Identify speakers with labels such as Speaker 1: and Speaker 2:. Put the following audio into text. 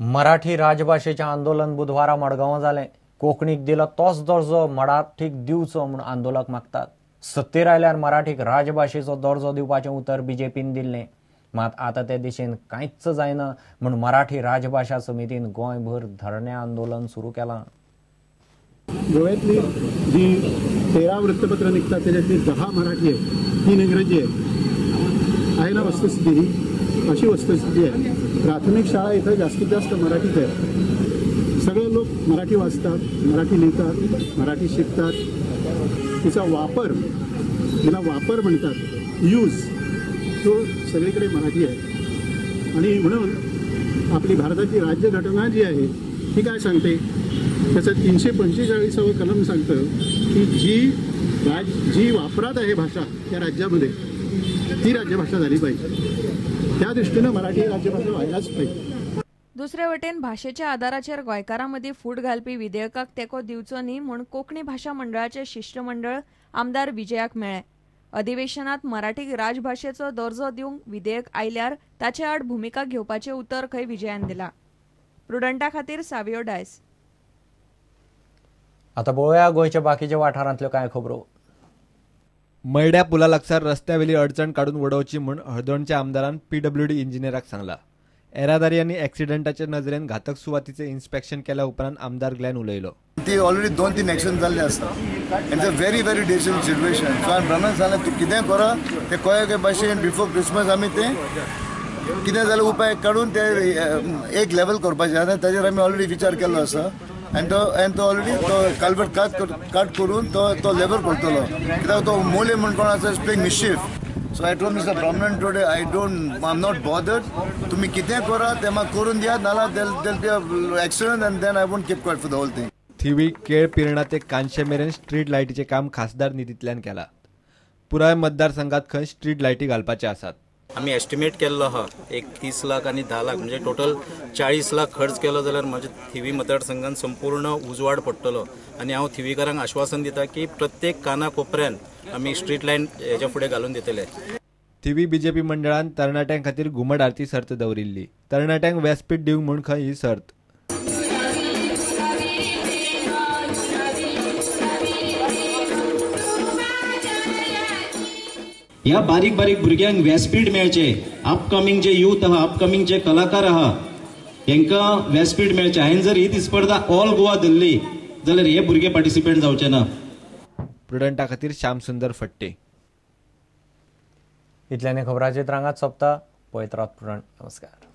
Speaker 1: मराठी राजभाशेचें आंदोलन बुधवारा मडगांवां जालें. कोंकणीक दिला तोच दर्जो मराठीक दिवचो म्हूण आंदोलक मागतात. सत्तेर आयल्यार मराठीक राजभाशेचो दर्जो दिवपाचें उतर बीजेपीन दिल्लें, मात आतां ते दिशेन कांयच जायना म्हूण मराठी राजभाशा समितीन गोंयभर धरणे आंदोलन सुरू केलां.
Speaker 2: गोव्यातली जी 13 वृत्तपत्र निघतात त्याच्यातली 10 मराठी आहेत, 3 इंग्रजी आहेत. आहे ना वस्तुस्थिती ही, अशी वस्तुस्थिती आहे. प्राथमिक शाळा इथं जास्तीत जास्त मराठीत आहे. सगळे लोक मराठी वाचतात, मराठी लिहितात, मराठी शिकतात. तिचा वापर, तिला वापर म्हणतात, यूज, तो सगळीकडे मराठी आहे. आणि म्हणून आपली भारताची राज्यघटना जी आहे ती काय सांगते, त्याचं 345 कलम सांगतं की जी वापरात आहे भाषा त्या राज्यामध्ये ती राज्यभाषा झाली पाहिजे. त्या दृष्टीनं मराठी राज्यभाषा व्हायलाच पाहिजे.
Speaker 3: दुसरे वटेन भाशेच्या आदाराचेर गोंयकारां मदीं फूट घालपी विधेयकाक तेंको दिवचो न्ही म्हूण कोंकणी भाशा मंडळाचें शिश्टमंडळ आमदार विजयाक मेळ्ळें. अधिवेशनात मराठीक राजभाशेचो दर्जो दिवंक विधेयक आयल्यार ताचे आड भुमिका घेवपाचें उतर खंय विजयान दिलां. प्रुडंटा खातीर सावियो डायस.
Speaker 1: आतां पळोवया गोंयच्या बाकीच्या वाठारांतल्यो कांय खबरो.
Speaker 4: मयड्या पुला लागसार रस्त्यावेली अडचण काडून वडोवची म्हूण हळदोणच्या आमदारान पीडब्ल्यूडी इंजिनियराक सांगला. येरादारी आनी एक्सिडंटाचे नजरेन घातक सुवातीचे इन्स्पेक्शन केल्या उपरांत आमदार ग्लॅन उलयलो.
Speaker 5: ती ऑलरेडी 2-3 एक्सिडंट जाल्ले आसा. It's a very very dangerous situation. So हांवें ब्रह्मन सांगलें तूं कितें कर तें कळ्ळें भाशेन बिफोर क्रिसमस आमी तें कितें जाल्यार उपाय काडून ते एक लेवल करपाचें आसा. ताजेर आमी ऑलरेडी विचार केल्लो आसा आनी तो ऑलरेडी तो कालबट काट करून तो लेवल करतलो. कित्याक तो मोले म्हण कोण आसा is playing mischief. So I told Mister Brahmanan today I am not bothered. तुमी कितें करा तें म्हाका करून दियात, नाल्यार there'll be a accident and then I won't keep quiet for the whole thing.
Speaker 4: Thivim Kel Pirna ते कानशे मेरेन स्ट्रीट लायटीचें काम खासदार निधींतल्यान केलां. पुराय मतदारसंघात खंय स्ट्रीट लायटी घालपाचे आसात.
Speaker 6: आमी एस्टिमेट केल्लो आहा एक 30 लाख आनी 10 लाख म्हणजे टोटल 40 लाख खर्च केलो जाल्यार म्हज्या थिवी मतदारसंघान संपूर्ण उजवाड पडटलो. आनी हांव थिवीकारांक आश्वासन दिता की प्रत्येक काना कोपऱ्यान आमी स्ट्रीट लायन हेच्या फुडें घालून दितले.
Speaker 4: थिवी बीजेपी मंडळान तरणाट्यां खातीर घुमट आरती सर्त दवरिल्ली. तरणाट्यांक व्यासपीठ दिवंक म्हूण खंय ही सर्त.
Speaker 7: ह्या बारीक बारीक भुरग्यांक व्यासपीठ मेळचें, अपकमींग जे यूथ आहा, अपकमींग जे कलाकार आहा हेंकां व्यासपीठ मेळचें. हांवें जर ही स्पर्धा ऑल गोवा धरली जाल्यार हे भुरगे पार्टिसिपेट जावचे ना.
Speaker 4: प्रुडंटा खातीर श्याम सुंदर फट्टे.
Speaker 1: इतल्याने खबरांचे रांगात सोंपता. पळयत रावत प्रुडंट. नमस्कार.